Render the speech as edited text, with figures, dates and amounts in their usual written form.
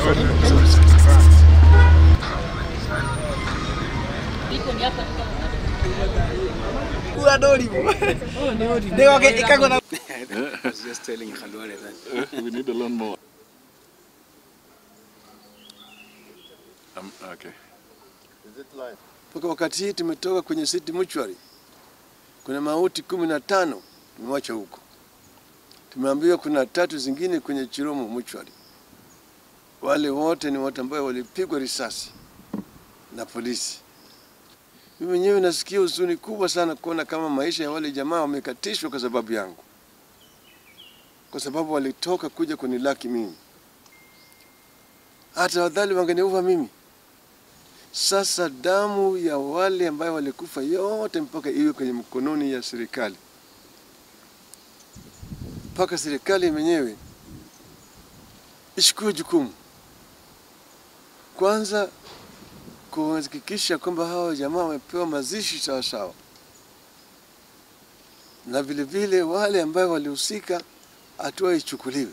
I was just telling Khalwale that we need to learn more. Okay. Is it live? Mpaka wakati hii tumetoka kwenye City Mortuary, kuna mauti 15 tumewacha huko. Tumeambiwa kuna 3 zingine kwenye Chiromo Mortuary. Wale wote ni watu ambao walipigwa risasi na polisi. Mimi mwenyewe nasikia huzuni kubwa sana kuona kama maisha ya wale jamaa wamekatishwa kwa sababu yangu. Kwa sababu walitoka kuja kunilaki mimi. Hata wadhali wangeniua mimi. Sasa damu ya wale ambao walikufa yote mpaka iwe kwenye mkononi ya serikali. Mpaka serikali mwenyewe ichukue jukumu. Kwanza kuhakikisha kwamba hawa jamaa wamepewa mazishi sawa sawa. Na vile vile wale ambao walihusika hatua ichukuliwe.